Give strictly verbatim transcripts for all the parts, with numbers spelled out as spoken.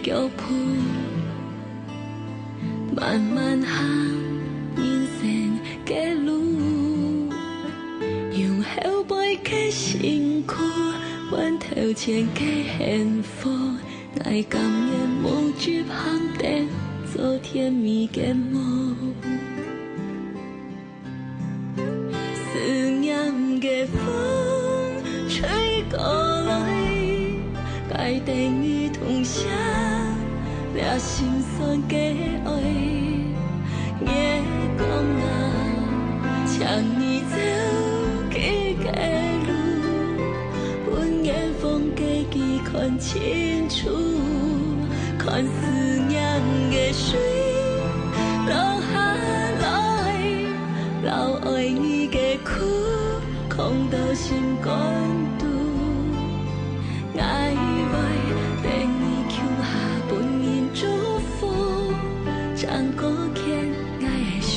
腳步，慢慢行人生个路，用後輩个辛苦，換頭前个幸福。𠊎甘願無執行等，做甜蜜个夢。 思念个風吹過來，帶等你痛惜這心酸个愛。月光啊，請你照佢个路，分遠方个佢看清楚，看思念个水落下來。 摎愛你个苦，囥到心肝肚。𠊎會等你共下分人祝福，正過牽𠊎个手。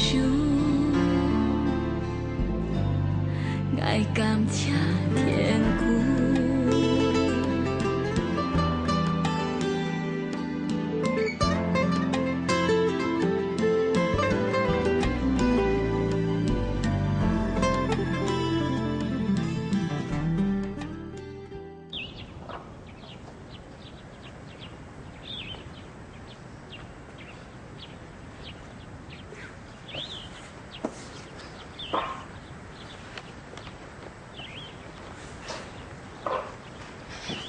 𠊎感謝天公。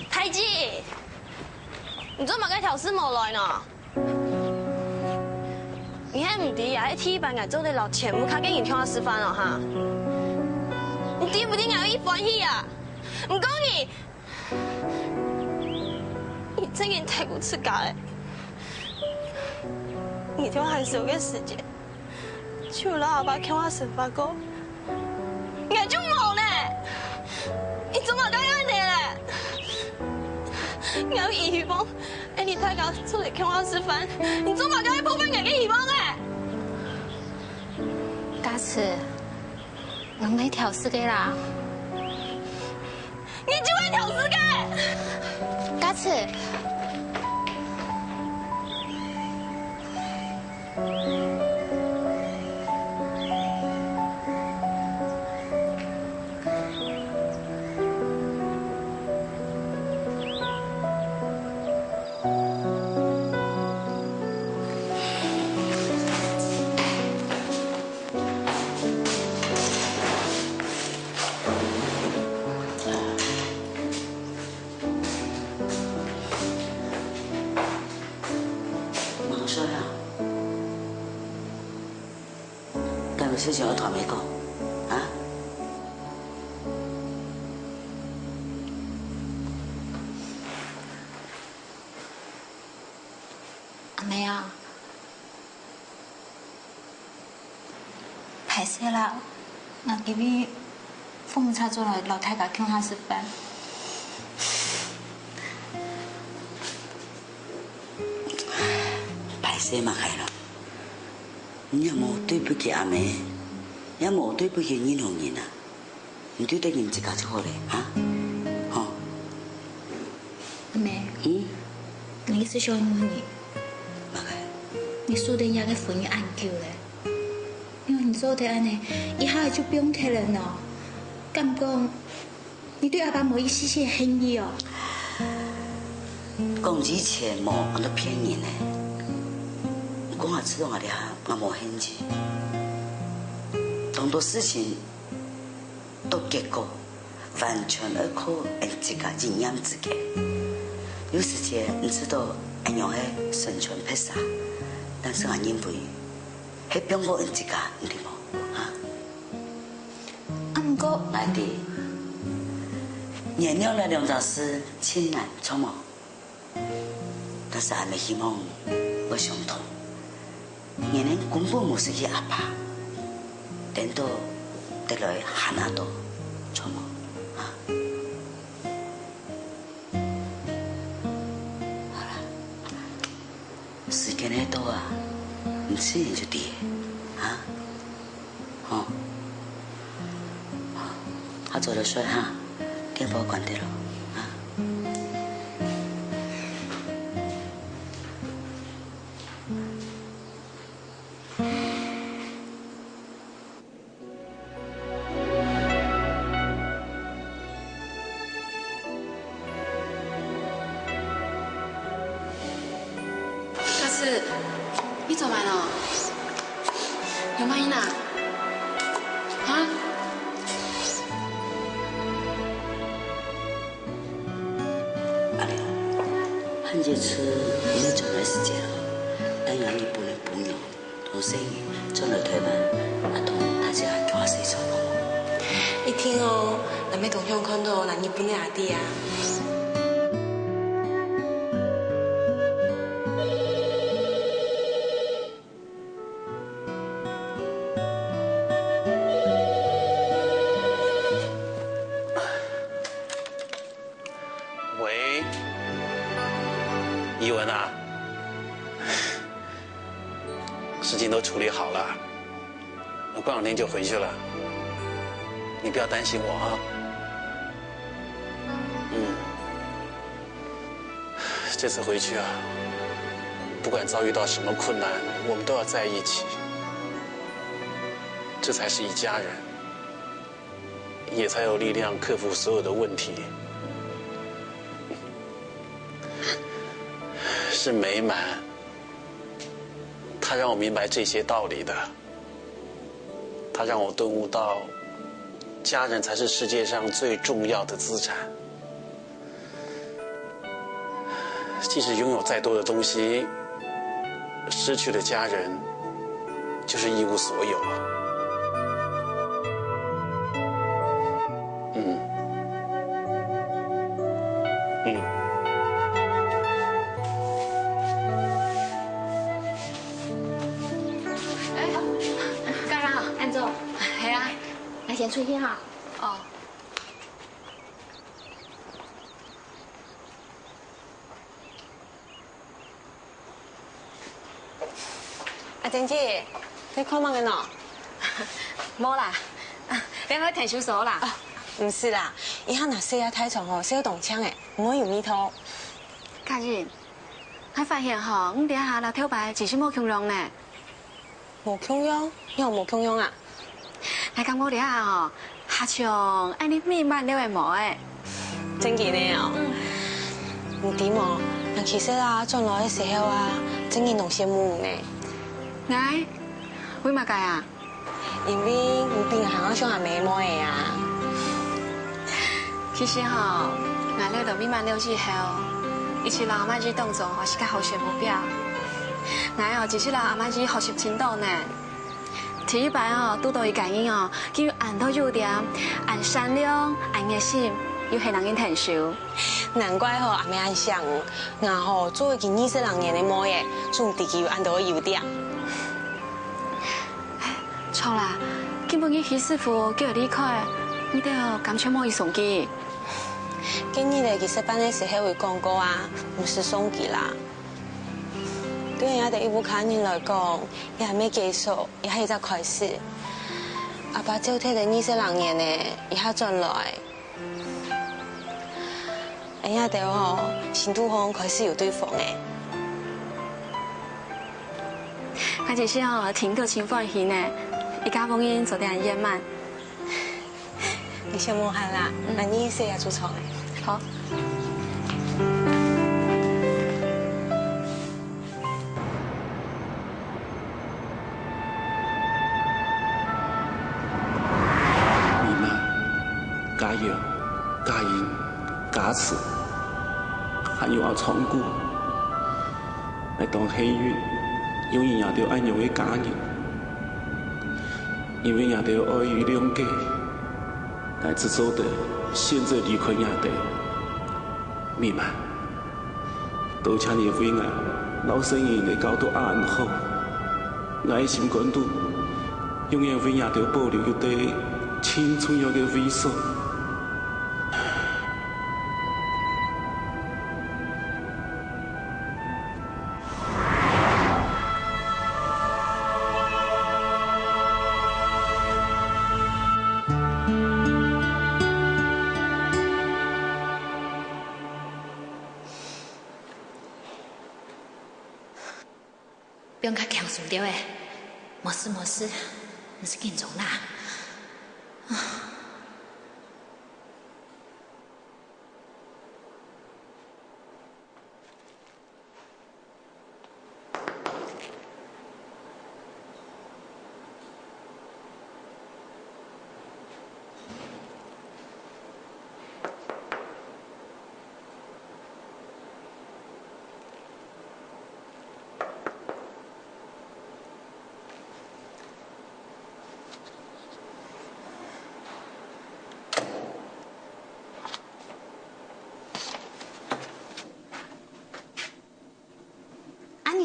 大姊，你做麼个調試無來呢？你還毋知啊，這第一擺𠊎做得摎全屋下个人共下食飯哦哈？你知毋知𠊎有幾歡喜啊？毋過你，你正經忒顧自家了。你在還小个時節， 就摎阿爸共下生活過，𠊎就無呢。你做麼个恁呢咧？𠊎有希望，恁呢大家做得共下食飯，你做麼个愛破壞𠊎个希望咧？嘉慈，𠊎毋係挑事个啦。 你就係挑事个！嘉慈。吂睡啊？敢有事情愛同阿姆講啊？阿姆啊， 歹勢啦，𠊎今晡日毋使轉來摎大家共下食飯。歹勢麼个啦？你也無對不起阿姆，也無對不起任何人啊。 你對得人自家就好了，哈？吼。阿姆，嗯？𠊎有事想問你。麼个？你守等這个婚姻恁久了，仰你做得恁呢，一下就放忒了呢？敢講，你對阿爸無一絲絲个恨意哦？講以前無恁多騙人呢，講下知道𠊎這下𠊎無恨意。當多事情 到結果，完全愛靠恩自家一念之間。有時節，毋知道恁樣係成全別儕，但是𠊎認為，係放過恩自家，你知無？哈？啊，毋過，𠊎知，原諒這兩隻字盡難，著無？ 但是阿姆希望會想通，原來根本無識佢阿爸，顛倒得來還較多，著無？啊？好啦，時間會到啊，你自然就知个，啊？吼。好，早點睡哈，電火關忒囉，啊？你做么了？有么事啊？啊？阿良，寒假出，你要转来时间了，但愿你不能不用。 同細人轉來臺灣，啊，同大家共下洗手咯。一定哦，𠊎乜當想看到𠊎日本个阿弟啊。喂，怡文啊，事情都处理好了，我过两天就回去了，你不要担心我啊。嗯，这次回去啊，不管遭遇到什么困难，我们都要在一起，这才是一家人。 也才有力量克服所有的问题。是美满，它让我明白这些道理的。它让我顿悟到，家人才是世界上最重要的资产。 即使拥有再多的东西，失去了家人，就是一无所有啊。嗯。嗯。哎，干嘛？安总。哎呀，那先出去哈。哦。 阿珍姐，你看麼个呢？無啦，啊，你愛𢯭手掃啦。啊，毋使啦，這下若洗啊大床吼，洗到當淨个，毋會有味道。嘉欣，𠊎發現吼，你這下摎頭擺真實無共樣呢。 無共樣？仰無共樣啊？𠊎感覺這下吼，較像恁呢美滿了个模樣。正經个哦。嗯。你知無？𠊎其實啊，轉來个時候啊，正經當羨慕你呢。𠊎？為麼个啊？因為你比𠊎還較像阿姆个妹仔啊。 其實吼，𠊎來到美滿樓以後，一直摎阿嬤姨當做係个學習目標。𠊎哦，一直摎阿嬤姨學習真多呢。第一擺哦，堵著一個人哦，佢有恁多優點，恁善良，恁熱心，又係人人𢯭手。難怪吼，阿姆恁惜你。𠊎吼，做佢二十零年个妹仔，總知佢有恁多个優點。 著啦，今晡日許師傅叫𠊎離開，你兜敢全無去送機？今日个佢食飯个時候有講過啊，毋使送機啦。對𠊎兜一屋下人來講，這還吂結束，這係一隻開始。阿爸走忒个二十零年呢，這下轉來， 𠊎兜吼，心肚項開始有對方了。𠊎其實吼，聽著真歡喜呢，一家屋人做得恁圓滿。你先無閒啦，嗯。𠊎這洗啊就沖了。好。 美滿、嘉瑤、嘉英、嘉慈，還有阿昌哥，𠊎當幸運，有你兜恁樣个家人。因為你兜愛與諒解，𠊎正做得選擇離開你兜。美滿。 多謝你為𠊎摎細人仔教到恁好，𠊎个心肝肚永遠為你兜保留一垤盡重要个位所。 放較輕鬆兜仔，無事無事，毋使緊張啦。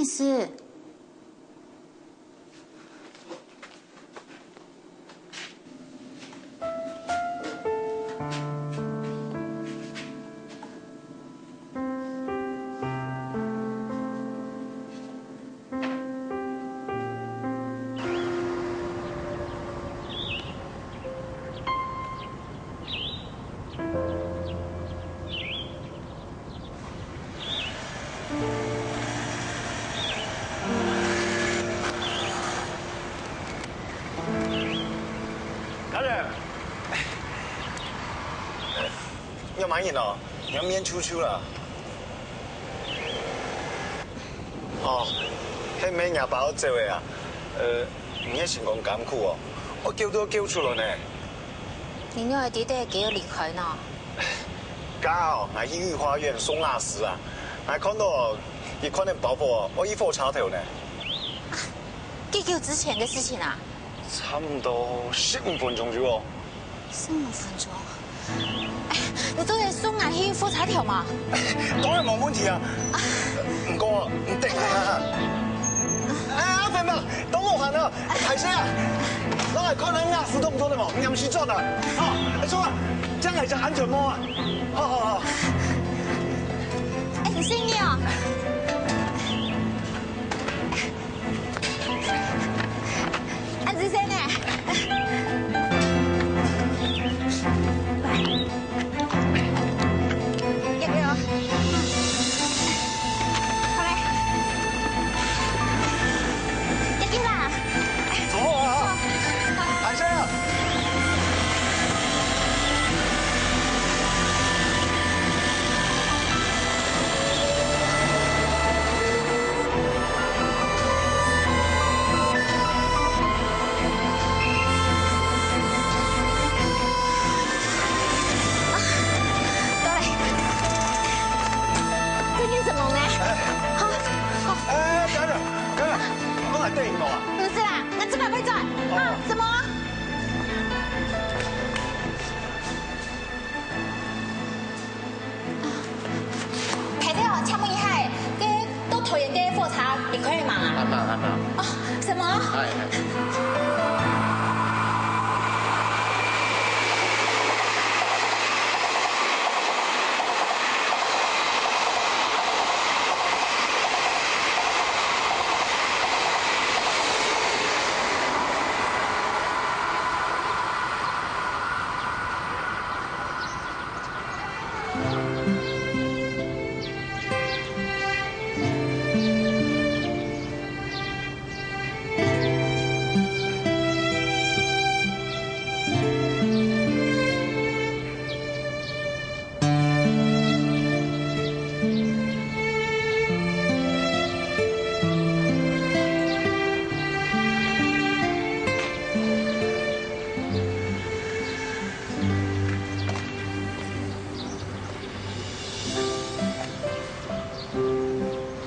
是。大人，你有滿意哦？你要面臭臭了。哦，係毋係若爸愛走个啊？呃，你个心肝艱苦哦，我噭都噭出來呢。你仰會知得佢愛離開呢？ 剛好，𠊎去御花園送瓦斯啊，𠊎看到佢擐等包袱哦，愛去火車頭呢。幾久之前个事情啊？差毋多十五分鐘左右哦。十五分鐘？哎，你做得送𠊎去火車頭嗎？當然無問題啊。毋過，你等一下啊。哎，阿芬嘛，等𠊎下啊。 歹勢啊，𠊎來看下瓦斯堵毋堵得無，你毋使轉啊。啊，哎，著啊，這樣來講安全帽啊。好好好。哎，你細義哦。恁仔細呢。 好嘞。要緊啦。走啊！還是啊！ 對，最近怎麼呢？哎。好，好。哎，等等，等等，我來等你啊。不是啦，那這個會轉。哦。啊，什麼？ 拜託，請問一下，該到桃園个火車離開了嗎？還吂，還吂。哦，什麼？哎，哎。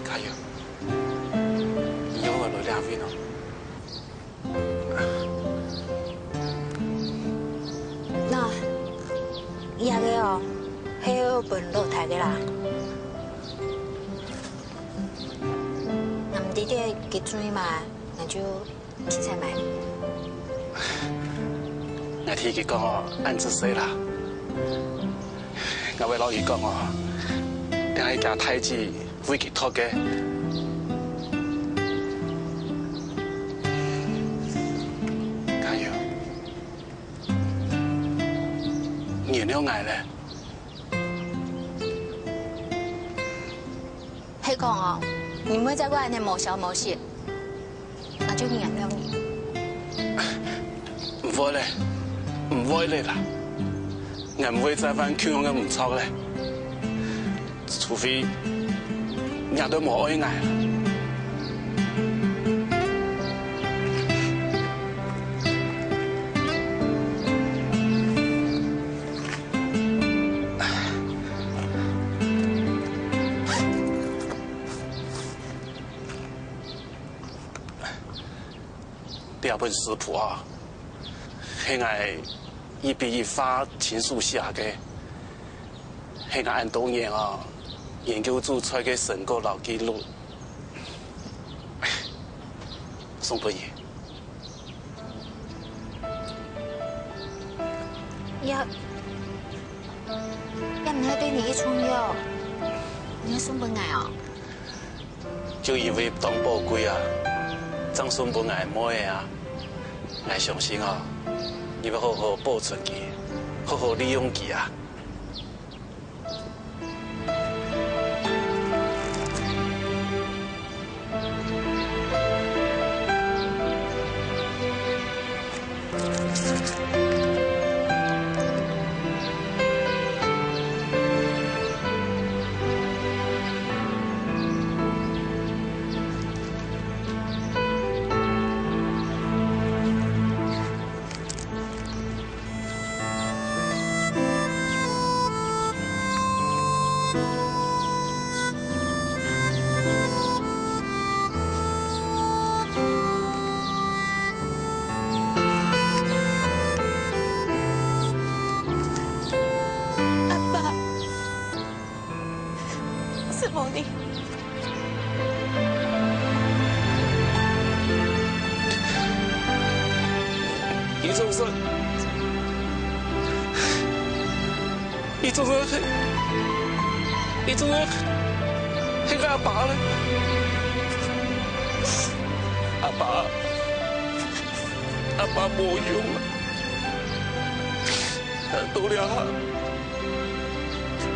加油！你又來到這位哦。 喏，這個哦，係愛分老弟个啦。𠊎毋知得佢中意無，𠊎就凊彩買。𠊎聽佢講哦，恁仔細啦。𠊎會摎佢講哦，這係厥大姊 為佢擇个。加油！原諒𠊎咧。係講哦，你毋會再過恁呢無消無息。 𠊎就原諒你。毋會咧，毋會咧啦！𠊎毋會再犯共樣个毋著咧，除非你對無愛𠊎啦。 這本食譜啊，係𠊎一筆一畫親手寫个，係𠊎恁多年啊研究煮菜个成果摎記錄。送分你。也，也毋係對你个重要，你愛送分𠊎哦。就因為當寶貴啊，正送分𠊎妹仔啊。𠊎相信哦，你會好好保存佢，好好利用佢啊。 阿爸，承蒙你。 你總算，你總算係，你總算係𠊎阿爸咧。阿爸，阿爸無用啊！到這下，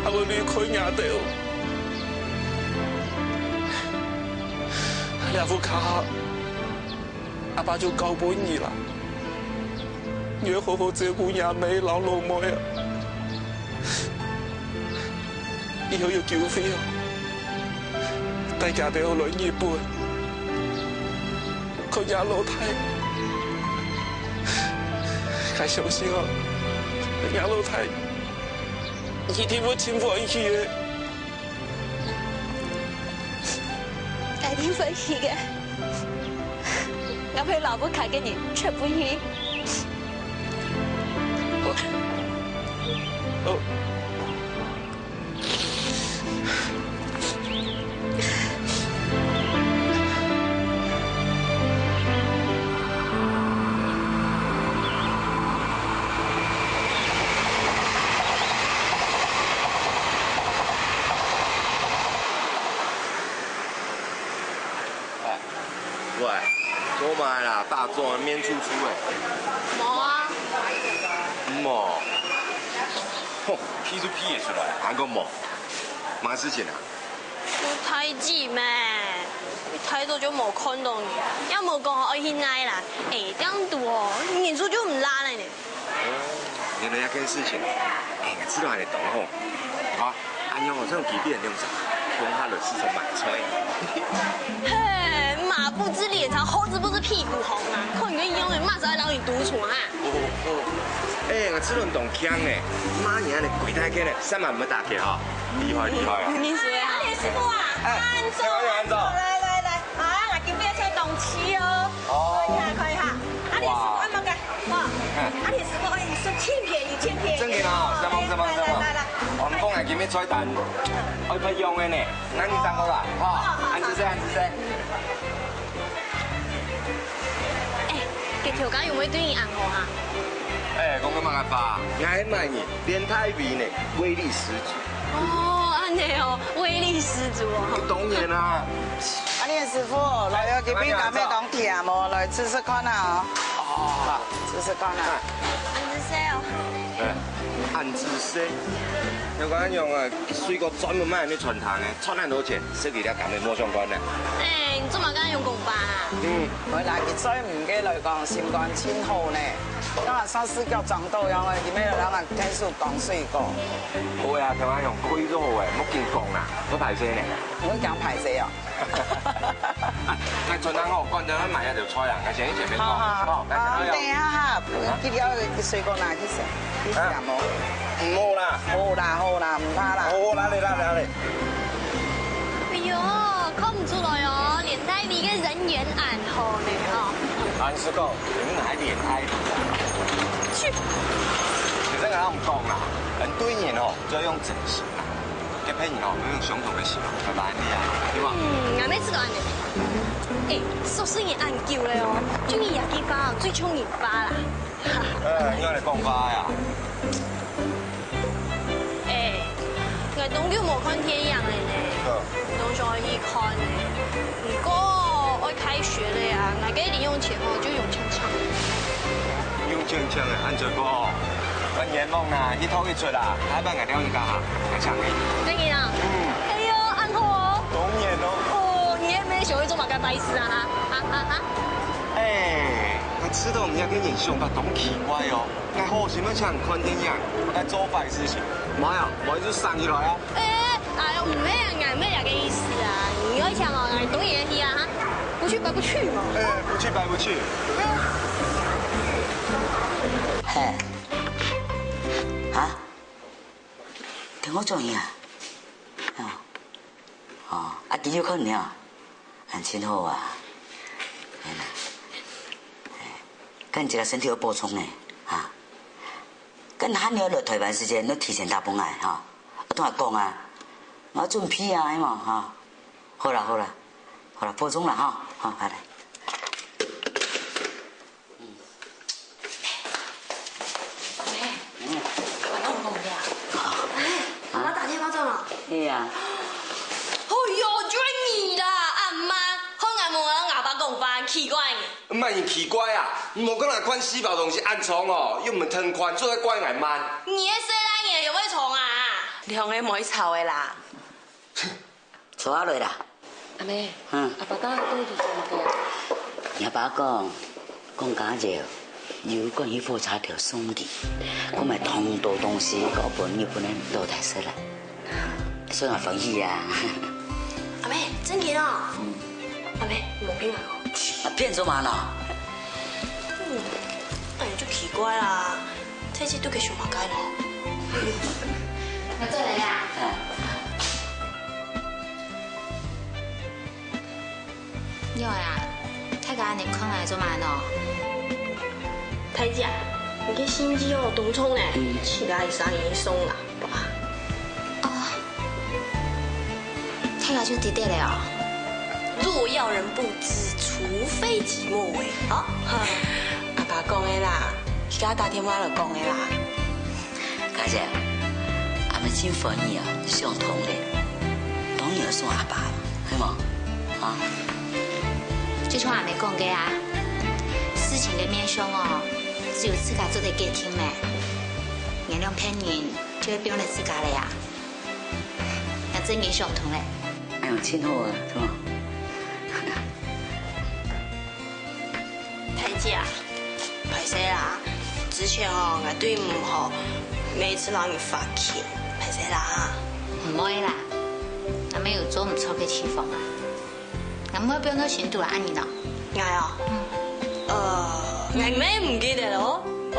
還會離開若兜。這屋下， 阿爸就交分你啦。你愛好好照顧若姆摎老妹啊。以後有機會哦，帶佢兜來日本，看若老弟。𠊎相信哦，若老弟一定會盡歡喜个。 一定歡喜个。𠊎會摎屋下个人全部去。好。好。 喂，做麼个啦？打早面臭臭个。無啊。無。吼，P就P會出來，還講無。麼个事情啊？有代誌咩？一大早就無看到你，也無講好愛去哪啦。哎，這樣堵哦，人數就毋罅了呢。 哦，原來這件事情。哎，𠊎知道恁樣當好。啊，恁樣哦，正有機會兩儕共下來市場買菜。嘿，馬不知臉長，猴子不知屁股紅啊！看你个樣仔，麼儕愛摎你獨處哈？哦，哦。哎，𠊎知道你當強呢，麼人恁樣鬼大個呢，三萬毋會打劫哈，厲害，厲害啊！你說啊。阿蓮師傅啊，哎，恁早，哎，恁早。來，來，來，啊，𠊎今晡日菜當齊哦。哦。看一下，看一下。阿蓮師傅，哇。恁樣个。 哇，嗯。阿蓮師傅，哎，你算真便宜，真便宜。真个啊，承蒙，承蒙，承蒙。來，來，來，來。𠊎講啊，今晡日菜單，愛配用个呢，恁樣正好啦，吼，好，好，恁仔細，恁仔細。哎，該頭家有無對你恁好哈？哎，講个麼个話？𠊎係麼人？連大尾呢，威力十足。哦，恁樣哦，威力十足哦。當然啦。阿蓮師傅，來哦，今晡日敢會當甜哦，來試試看啊。 哦，試試看啊。恁仔細哦。哎，恁仔細。有恁樣啊，水果專門賣恁樣傳統个，賺恁多錢，食佢這甘味無相關呢。哎，你做麼个恁樣講法啊？嗯。無啦，佢對毋个來講，心肝真好呢。當然上次叫撞到樣个，佢乜有人啊，天數講水果。好啊，聽恁樣，可以做好个，莫緊講啦，好歹勢呢。你會講歹勢哦？ 哎，𠊎轉頭吼，趕緊去買一條菜啊，𠊎先去前面講。好，好，好，好，等一下哈，啊？這條水果拿去食，你食無？啊？毋好啦。好啦，好啦，毋怕啦。好，好，來咧，來咧，來咧。哎喲，看毋出來哦，連帶你个人緣恁好呢，吼。恁仔細講，你哪會連帶？去。你這个恁樣講啦，人對人哦，就愛用真心啦。 該別人哦，愛用相同个心，明白你啊，對無？嗯，𠊎乜試著恁樣。哎，熟識你恁久了哦，就你這句話最像人話啦。哎，你愛來講話呀？哎，𠊎當久無看電影了呢，嗯。當想愛去看呢。毋過愛開學了呀，𠊎个零用錢吼就用淨淨。用淨淨个，恁衰過哦。 恁冤枉啦，一拖一出啦，下擺𠊎兜一家哈，來搶你。真个啊？嗯。哎喲，恁好哦。當然咯。哦，你也無想愛做麼个壞事啊？哈，哈，哈，哈。哎，𠊎知道你這個人想法當奇怪哦。𠊎好心愛請你看電影，𠊎做壞事情。無啊，無就省起來啊。哎，哎喲，毋係啊，𠊎毋係這個意思啊。你愛搶哦，𠊎當然去啊，哈。不去白不去嘛。哎，不去白不去。嘿。 哈？電話做麼个啊？哦，哦，啊，佢有看了，恁真好啊。哎呀，哎，該你這個身體愛保重呢，哈。該下你愛來臺灣時間，你愛提前打分𠊎，哈。愛同𠊎講啊，𠊎準備啊，係無，哈。好啦，好啦，好啦，保重啦，哈，好，好嘞。 哎，阿爸攏無咧。哎，阿爸打電話做麼？係啊。哎喲，就係你啦，恁慢，害𠊎無摎阿爸講話，奇怪呢。毋係你奇怪啊，無講來看四包東西恁長哦，又毋係跈款，做得怪𠊎慢。你个細倈仔又會長啊？兩個毋好吵个啦。 坐下來啦。阿姆，嗯。阿爸今日到底做麼个啊？你阿爸講，講家姐有關於火車頭送禮，講買當多東西，搞分日本人老弟食啦。所以𠊎歡喜啊。阿姆，真个哦？嗯。阿姆，你無騙𠊎哦？啊，騙做麼个呢？嗯，恁樣就奇怪啦。 這下到底想麼个呢？𠊎轉來啦。嗯。你好啊，大家恁樣看𠊎做麼个呢？大姐，你个心機哦，當重呢，嗯。自家一儕人送啦。 哦，大家就知得了哦。若要人不知，除非己莫為。啊，阿爸講个啦，自家打電話來講个啦。家姐，阿姆真歡喜啊，想通了，當然愛送阿爸，係無？啊？就像阿姆講个啊，事情个面向哦，只有自家做得決定咩。原諒別人， 就會變來自家了呀。𠊎正經想通了。哎喲，真好啊，係無？大姐啊，歹勢啦，之前哦，𠊎對你毋好，每次摎你發譴，歹勢啦。毋會啦，阿姆有做毋著个地方啊。 𠊎毋會放到心肚啦，恁樣哦。𠊎哦，嗯。呃，𠊎乜毋記得了哦。哦。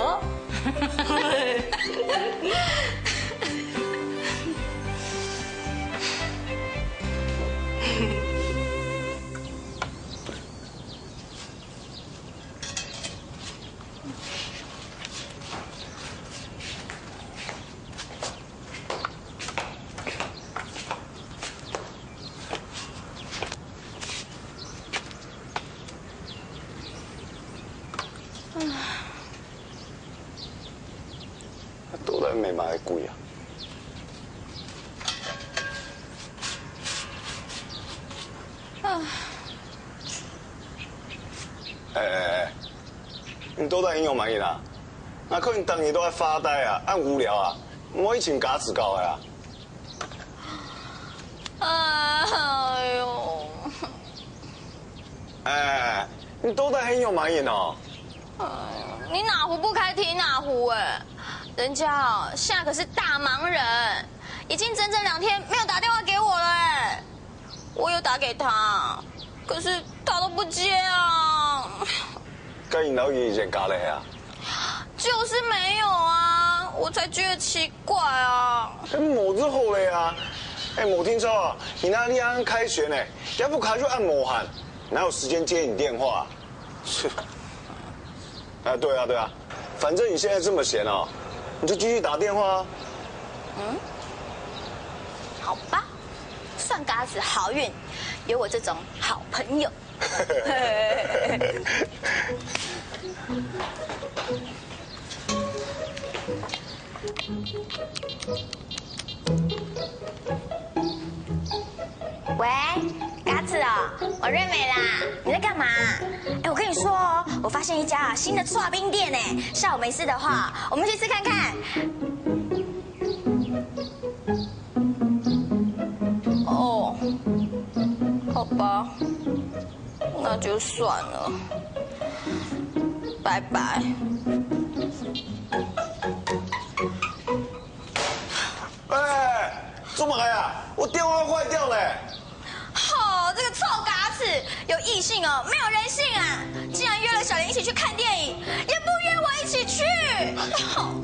到底買麼个鬼啊？哎哎哎，你到底仰般人啊？𠊎看你逐日都在發呆啊，恁無聊啊，莫一群假死狗仔啊！ 哎喲。哎，你到底係仰般人哦？哎喲，你哪壺不開提哪壺哎！人家哦，現在可是大忙人，已經整整兩天沒有打電話給我了哎。我有打給他，可是他都不接啊。該你摎佢冤家了啊？就是沒有啊，我才覺得奇 怪啊。該無就好了啊。哎，無聽錯啊，你那裡恁開學呢，也不卡就恁無閒，哪有時間接你電話啊？切！啊，對啊，對啊，反正你現在這麼閒哦，你就繼續打電話啊。嗯，好吧。算嘎子好运，有我这种好朋友。喂，嘎子哦，我瑞美啦，你在干嘛？哎，我跟你说哦，我发现一家啊新的刨冰店哎，下午没事的话，我们去吃看看。哦，好吧，那就算了，拜拜。哎，做么个呀？我电话坏掉嘞！吼，这个臭嘎子，有异性哦，没有人性啊！竟然约了小莲一起去看电影，也不约我一起去。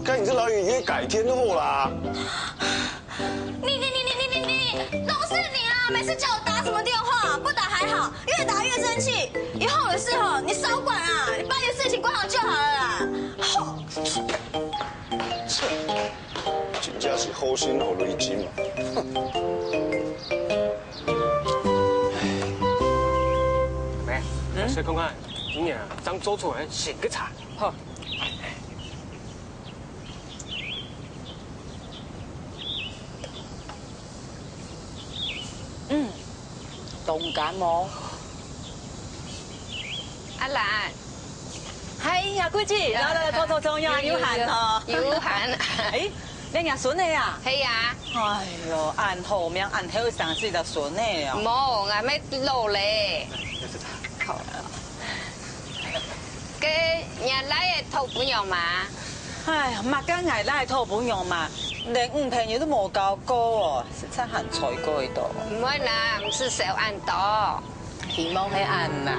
该你这老远约改天就好啦。你你你你你你你，都是你啊！每次叫我打什么电话，不打还好，越打越生气。以后的事吼，你少管啊，你把你的事情管好就好了啦。吼！真正是好心予雷唚啊！妹，来试看看，今年啊，正做出來个新个茶。好。嗯，當感冒。阿蘭，嗨呀，桂姐，來來來，坐坐坐，有有閒吼。有閒。哎，你若孫仔啊？係啊。哎喲，恁好命，恁後生就生孫仔哦。無，𠊎乜老咧。好。該若倈仔討餔娘嘛？哎呀，麼个𠊎倈討餔娘嘛，連女朋友都無交過哦，實在還衰過一到。毋會啦，毋使愁恁多。 希望係恁啦。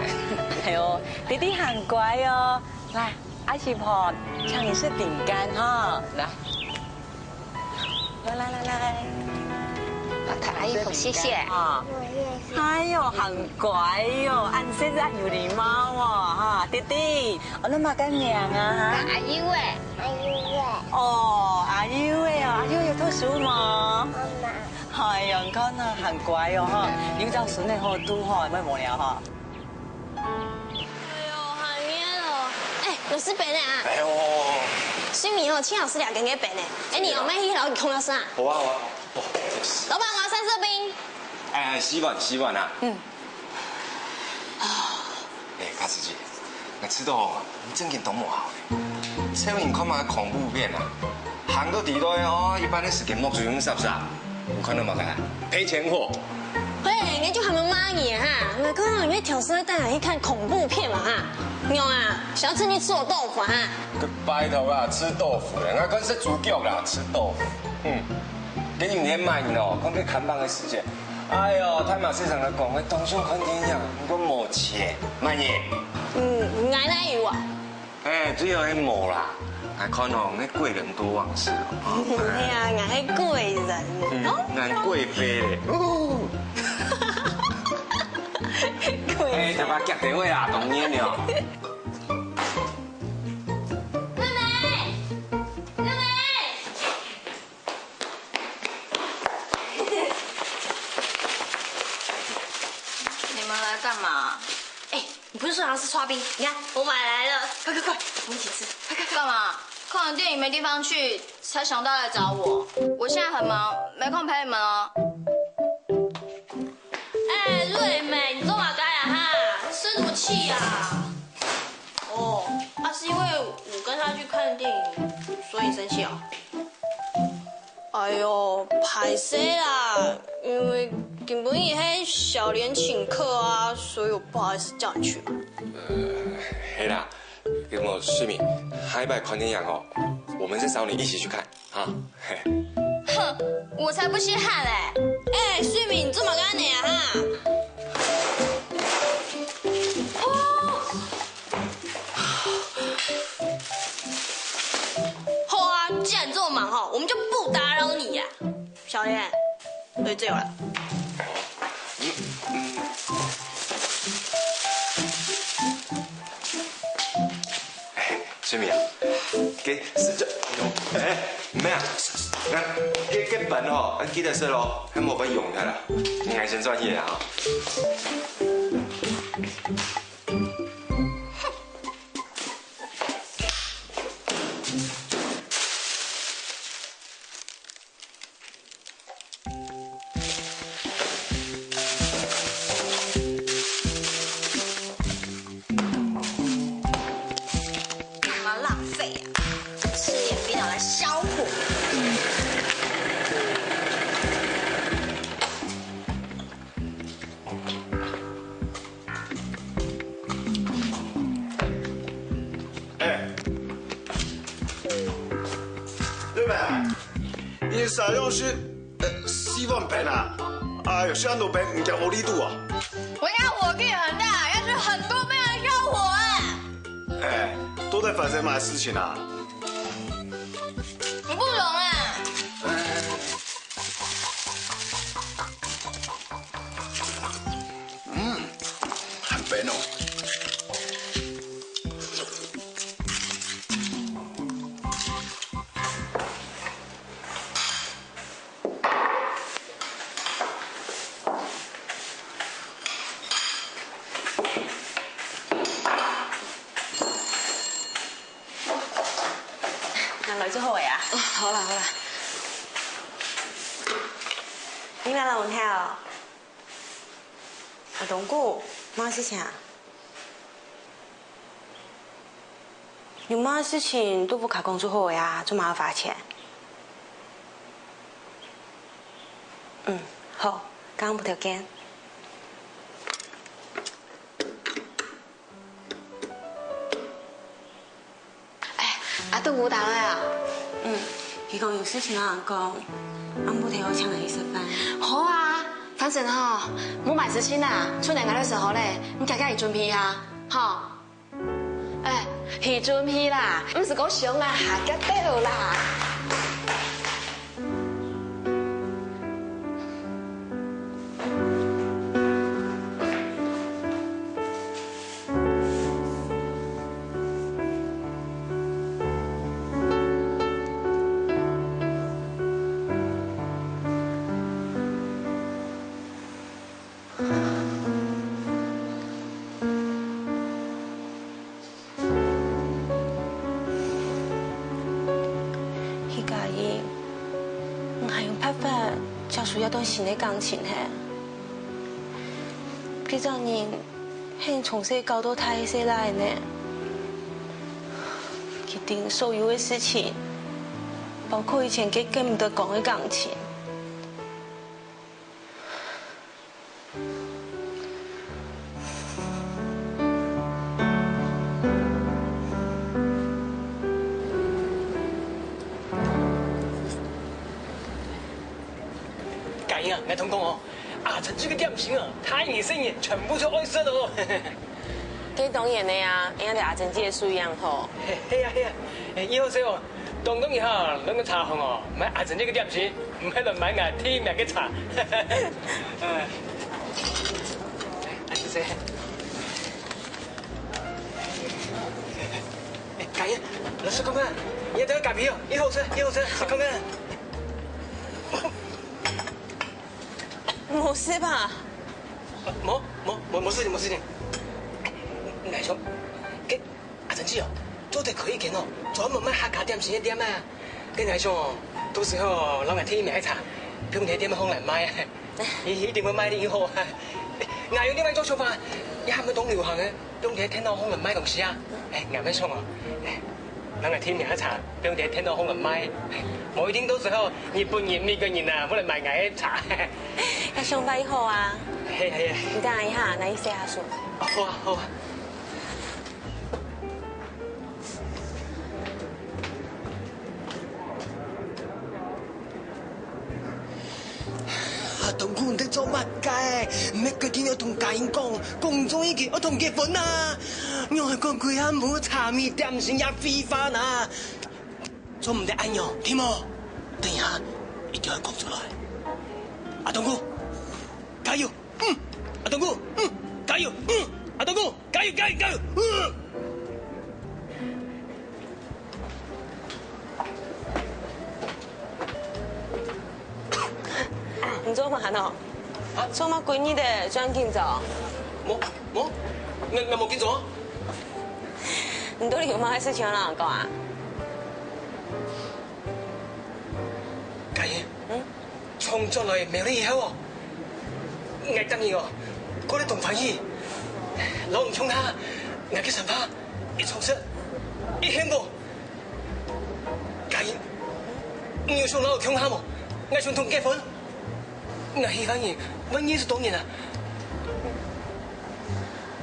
係哦，弟弟還乖哦。來，阿姨婆，請你食餅乾哈。來。來來來來。阿姨婆，謝謝。啊，哎喲，還乖喲，恁細就恁有禮貌哦，哈，弟弟，哦，你麼个名啊？阿姨喂。阿姨喂。哦，阿姨喂哦，阿姨喂有讀書無？媽媽。 哎呀，你看啊，還乖哦哈，有隻孫仔好渡吼，莫無聊哈。哎喲，好熱哦！哎，老師杯呢啊？哎喲，水明哦，請老師兩間个杯呢。哎，你有賣去老公老師啊？好啊好啊，哦，真是。老闆，我要三色冰。哎，洗碗洗碗啊。嗯。哎，卡斯姐，𠊎試著哦，你正經當無效呢。這人看麼个恐怖片啊？ 行到底落哦，一般个時間目珠用霎霎，有看著麼个？賠錢貨。喂，你就還沒罵你哈？我看到你會挑事帶我去看恐怖片嘛哈？你啊，想要趁機吃我豆腐哈？拜託啦，吃豆腐咧，𠊎看食豬腳啦，吃豆腐。嗯，跟你面賣哦，看這看板个時間，哎喲，太馬市場來講，當想看電影，毋過無錢，賣你。嗯，你哪有啊？ 哎，主要係無啦，𠊎看哦，該貴人多忘事哦。係啊，𠊎係貴人。嗯，哦，𠊎貴妃咧。哦。貴人。哎，頭髮夾地位啦，當然了。妹妹，妹妹。 你們來幹嘛？哎，你不是說要吃刨冰？你看，我買來了。快快快，我們一起吃，快快快。幹嘛？看完電影沒地方去，才想到來找我。我現在很忙，沒空陪你們哦。哎，瑞美，你做麼个啊哈？生什麼氣啊？哦，那是因為我跟他去看電影，所以你生氣啊？ 哎喲，歹勢啦，因為今晡日係小蓮請客啊，所以我不好意思叫你去。呃，係啦，那麼水明，下一擺看電影哦，我們再找你一起去看，哈。嘿。哼，我才不稀罕嘞！哎，水明，你做麼个恁樣啊哈？哦， 好啊，既然你這麼忙哈，我們就不打擾你呀。小蓮，對，這有了。哎，水明啊，該是這，哎，妹啊，該，該然後，恁記得食咯，還無分用忒啦。你還先轉去啊！幹嘛浪費啊？吃點冰拿來消火。哎，對吧？你啥東西？ 呃，四碗冰啊！哎喲，食恁多冰，毋驚無力肚啊？我壓火力很大，要吃很多冰來消火啊！哎，都在煩什麼事情啊？你不懂啊？嗯，很冰哦。 人來做好个啊？哦，好啦，好啦。你來摎𠊎聽哦。阿東哥，麼个事情啊？ 有麼个事情都屋下講就好个啊，做麼个花錢？嗯，好，剛剛不條件。哎，阿東哥打來啊？嗯，佢講有事情摎𠊎講，暗晡頭愛請𠊎去食飯。好啊，反正吼，無麼个事情啊，出來𠊎來食好咧，你遽遽去準備啊，吼。 哎，去準備啦，毋使講想啊，遽遽兜啦。 徐佳瑩，你還有辦法接受這段新个感情嘿？這隻人係你從細教到大个細倈仔呢，佢頂所有个事情，包括以前該見毋得光个感情， 佳瑩啊，𠊎同你講哦，阿珍這个點心啊，大人細人全部都愛食哦。該當然个啊，𠊎兜阿珍姐个素養好。係啊，係啊，欸，以後細哦， 當當以後，摎𠊎茶行哦，買阿珍姐个點心，毋係來買𠊎第一名个茶。哎，阿珍姐。哎，佳瑩，來食看看，你等下咖啡哦，一口食，一口食，食看看。無事吧？無，無，無，無事情，無事情。𠊎想，該 阿珍姐哦，做得開一間哦，專門賣客家點心个店啊。該𠊎想哦，到時候摎𠊎第一名个茶，放在店項來賣啊。一，一定會賣得很好啊。𠊎有另外一種想法，這下毋係當流行个，放在電腦項來賣東西啊。哎，𠊎乜想哦，哎，摎𠊎第一名个茶，放在電腦項來賣，無一定到時候日本人、美國人啊，會來買𠊎个茶。該想法也好啊。係啊，係啊。你等一下，𠊎去洗下手。好啊，好啊。 啊，東姑，你在做麼个？毋係決定愛同佳瑩講，講中意佢，愛同結婚啊？仰會講佢還無茶米點心也廢話啊？做毋得恁樣，聽無？等一下，一定愛講出來。啊，東姑，加油！ 嗯，阿東哥，嗯，加油，嗯，阿東哥，加油，加油，加油，嗯。喏，啊？做麼个你个轉緊張？無，無，𠊎，𠊎無緊張啊。你到底有麼个事情愛摎𠊎講啊？嘉音，嗯？從轉來苗栗以後哦，𠊎逐日哦，過得當歡喜。摎你共下，𠊎个生活一充實，一幸福。 嘉音，你有想摎𠊎共下無？𠊎想同你結婚。𠊎喜歡你，會二十多年啊。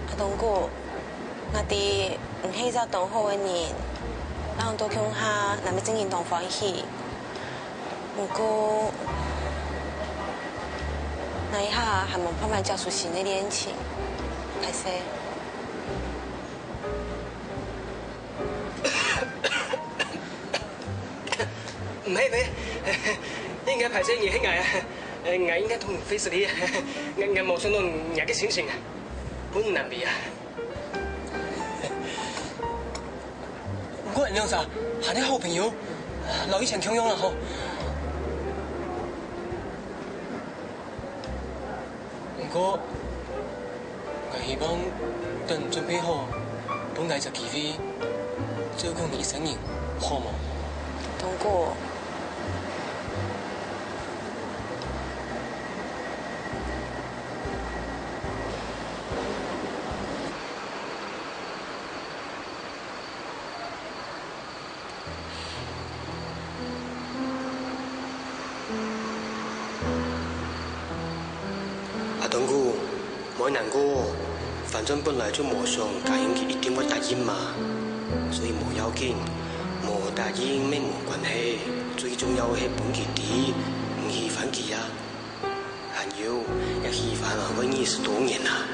阿東哥，𠊎知你係一隻當好个人，摎你到共下，𠊎乜真經當歡喜。毋過，𠊎這下還無辦法接受新个戀情，歹勢。 毋係，毋係，應該歹勢，你係𠊎啊，𠊎應該同你會失禮，𠊎，𠊎無想到你个心情啊，分你難為啊。毋過𠊎兩儕還係好朋友，摎以前共樣啦吼。 毋過，𠊎希望等你準備好，分𠊎一隻機會，照顧你一生人，好無？東哥。 阿東哥，莫難過，反正本來就無想嘉音佢一定會答應嘛，所以無要緊，無答應乜無關係，最重要个係分佢知，你喜歡佢啊。 還有，這喜歡啊，會二十多年啊。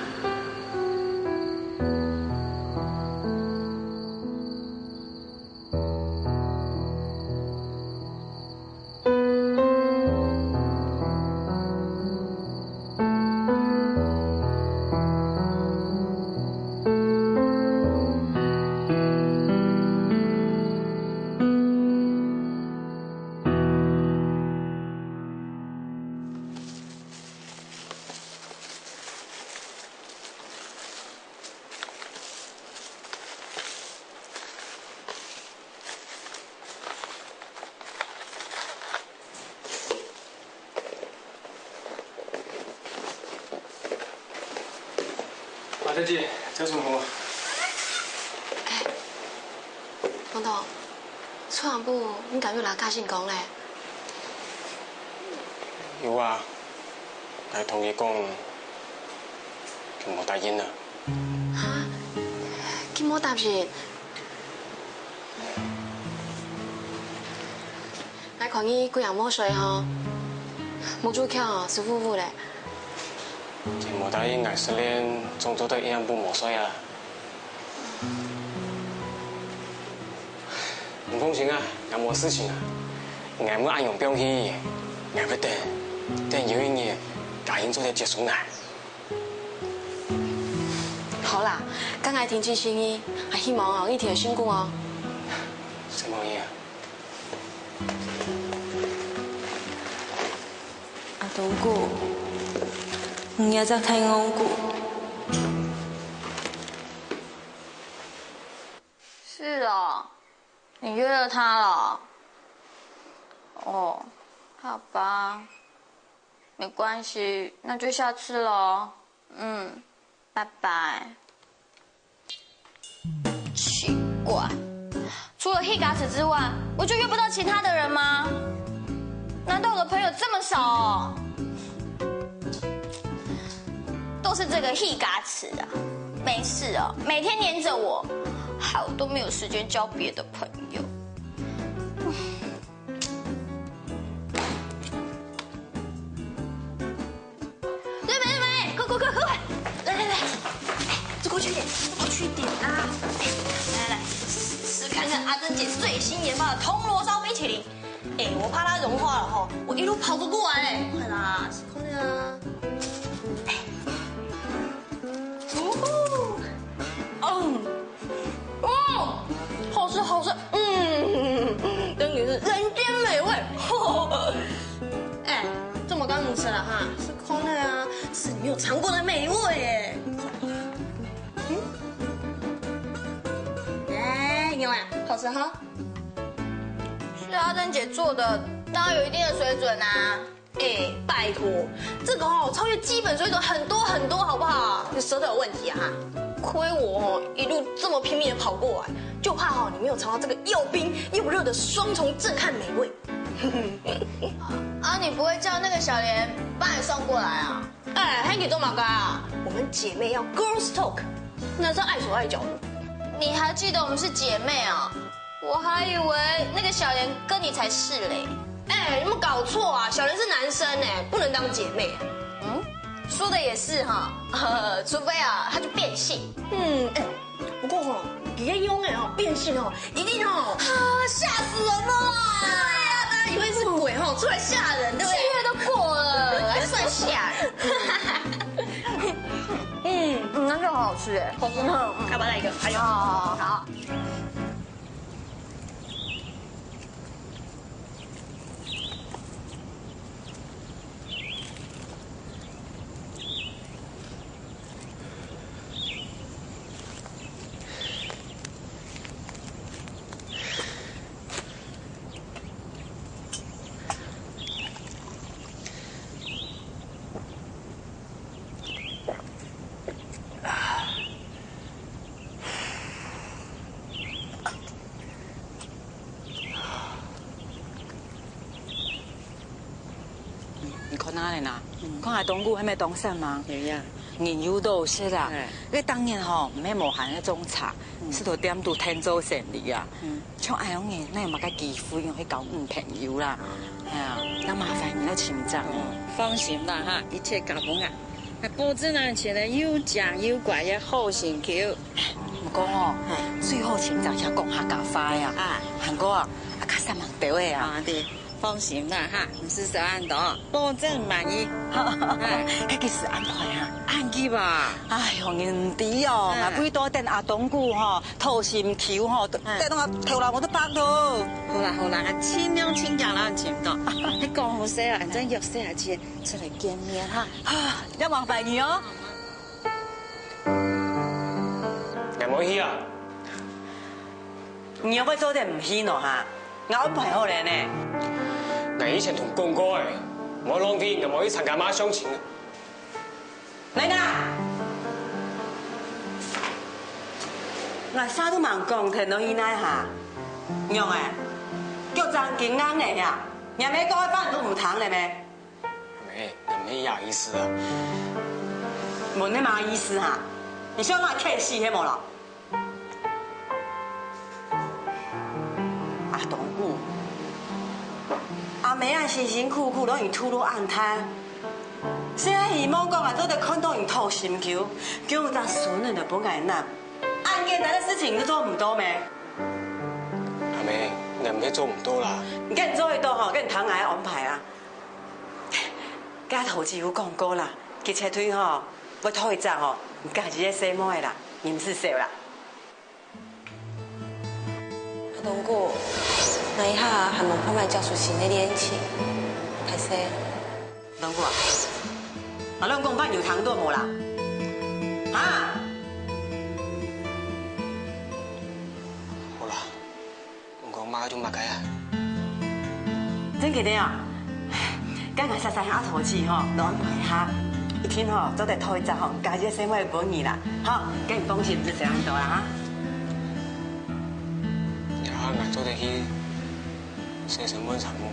馬小姐，這送貨。哎，東東，昨暗晡你敢有摎嘉欣講咧？有啊，𠊎同佢講，佢無答應啊。哈？佢無答應？ 𠊎看你歸暗晡無睡吼，目珠翹吼，濕糊糊咧。佢無答應𠊎失戀，總做得一暗晡無睡啊。你放心啊，𠊎無事情啊，𠊎毋會恁樣放棄你，𠊎會等，等有一日，嘉欣做得接受𠊎。 好啦，該𠊎定盡心意，還希望哦，你聽得辛苦哦。承蒙你啊。阿東哥，你這隻大戇牯。是哦，你約了他了？哦，好吧。 沒關係，那就下次咯。嗯，拜拜。奇怪，除了Higashi之外，我就約不到其他的人嗎？難道我的朋友這麼少哦？都是這個Higashi啊，沒事哦，每天黏著我，害我都沒有時間交別的朋友。 妹妹，妹妹，快快快快快，來來來，哎，坐過去一點，坐過去一點啊！哎，來來來，試試看看阿珍姐最新研發的銅鑼燒冰淇淋。哎，我怕它融化了吼，我一路跑著過來嘞。快啦，試看啊！哎，嗚呼，嗯。 哦，好吃好吃，嗯，真的是人間美味。哎，這麼多人吃了哈，是是你没有尝过的美味耶。嗯，哎，你看，好吃哈。是阿珍姐做的，当然有一定的水准啊。哎，拜托，这个哦超越基本水准很多很多，好不好？你舌头有问题啊？亏我哦一路这么拼命的跑过来，就怕哦你没有尝到这个又冰又热的双重震撼美味。啊，你不会叫那个小莲帮你送过来啊？哎，还给做嘛干啊？我们姐妹要 girls talk，男生碍手碍脚的。你还记得我们是姐妹啊？我还以为那个小莲跟你才是嘞。哎，你有没有搞错啊？小莲是男生哎，不能当姐妹。嗯，说的也是哈，除非啊，他就变性。嗯，哎，不过哈，你要用哎哦，变性哦，一定哦，啊，吓死人了啦！对呀，大家以为是鬼吼，出来吓人，对不对？七月都过了，还出来吓人。嗯，嗯，那个好好吃哎，好吃吗？要不要来一个？还有，好好好。好。你看哪呢啦？看阿東姑還無當瘦嗎？有呀。人又多些啦。哎。該當然吼，毋係無閒个種茶，嗯。係到店肚𢯭做生理啊。嗯。像恁樣人，哪有麼个機會去交女朋友啦？哎呀，那麻煩你來尋找呢。哦，放心啦哈，一切交分啊。那保證啊，請个又靚又乖个好心臼。毋過哦，哎。最好尋找曉講客家話个啊。啊。還過啊，啊，較煞猛兜个啊。啊，對。 放心啦哈，毋使愁恁多，保證滿意。哎。該幾時安排啊？恁急啊？哎喲，你毋知哦，哎。𠊎為著等阿東姑吼，討心臼吼，哎。等到𠊎頭腦都白囉。好啦好啦，𠊎盡量盡強啦，尋到。你講好勢啊，反正約細下去出來見面哈。啊，要麻煩你哦。𠊎無去啊。你又會做得毋去喏哈？ 𠊎安排好了呢。𠊎以前同你講過欸，莫浪費，𠊎無去參加麼相親。來啦！𠊎話都吂講，跈等去哪哈？仰欸？腳正經硬了呀！連姆講个話你都毋聽了咩？阿姆，𠊎毋係這意思啊。問你麼意思哈？你想𠊎氣死係無咯？ 阿東姑，阿姆恁辛辛苦苦摎你渡到恁大，實在希望講𠊎做得看到你討心臼，叫有隻孫仔來分𠊎揇，恁簡單个事情你都做毋到咩？阿姆，𠊎毋係做毋到啦。你緊做得到吼，緊聽𠊎个安排啊！該桃姊有講過啦，佢絕對吼會討一隻吼，你家己个細妹仔啦，你毋使愁啦。 阿東姑，𠊎這下還無辦法接受新个戀情，歹勢。東姑啊，𠊎摎你講話你有聽到無啦？哈？好啦，你講麼个就麼个啊。真个个啊？ 該𠊎煞煞喊阿桃姊吼，來安排下，一定吼做得討一隻吼，家己个細妹分你啦，吼，該你放心，毋使愁恁多啦哈。這下𠊎做得去洗身換衫無？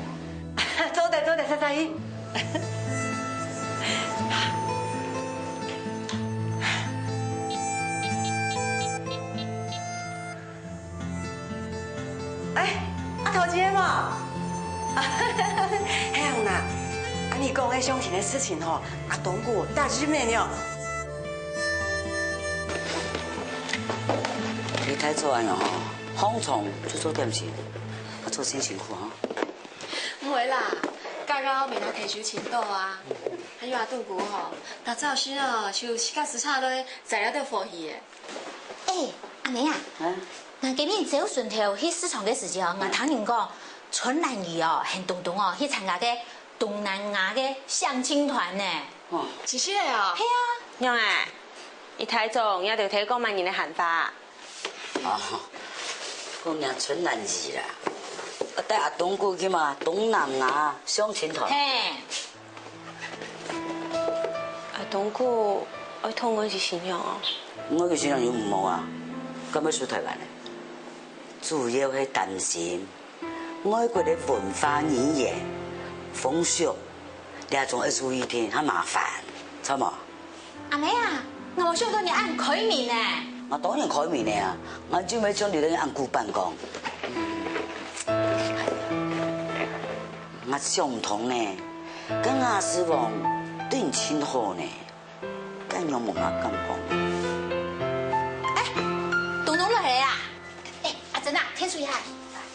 做得做得，煞煞去。 欸，阿桃姊無？係啊啦，恁仔講該相親个事情吼，阿東姑答應了呢。你太早恁樣吼，䟘床就做點心，𠊎做先辛苦吼。毋會啦，剛剛明仔提收尋到啊，還有阿東姑吼，打早時哦，就自家私下來，在這兜歡喜个。 欸，阿姆啊，啊？𠊎今日朝晨頭去市場个時節哦，𠊎聽人講，春蘭姨哦，喊東東哦去參加个東南亞个相親團呢。哦，真實个哦。係啊。仰仔？你大早也就聽講麼人个閒話？哦，講若春蘭姨啦，帶阿東哥去嘛東南亞相親團。嘿。阿東哥愛討外籍新娘哦？外籍新娘有毋好啊？敢會輸台灣个？主要係擔心 外國个文化、語言、風俗，這種愛注意定，較麻煩，著無？阿姆啊，𠊎無想到你恁開明呢。𠊎當然開明个啊，𠊎就毋會像你恁樣恁古板講。𠊎想毋通呢，該雅詩王對你盡好呢。 該仰無麼敢講？哎，東東來了啊！哎，阿珍啊，添水下。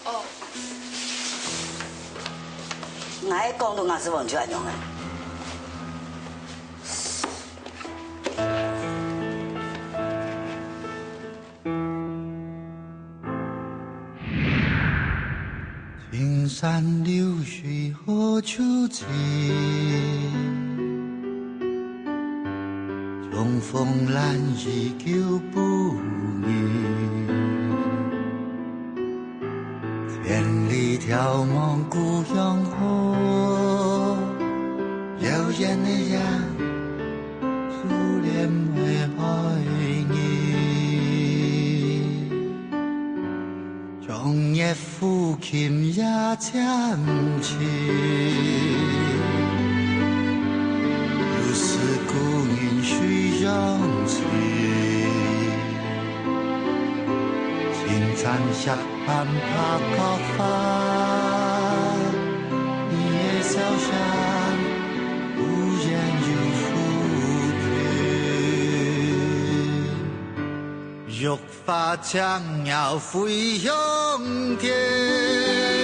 哦。𠊎講到雅詩王就恁樣啊。青山流水何处去？ 重逢难遇旧不易，千里眺望故乡好，遥远的呀，思念的爱你。 长夜抚琴夜浅吟，又思故人水中情。青山斜岸白角花，你的笑声忽远又忽近。 玉发轻摇飞向天。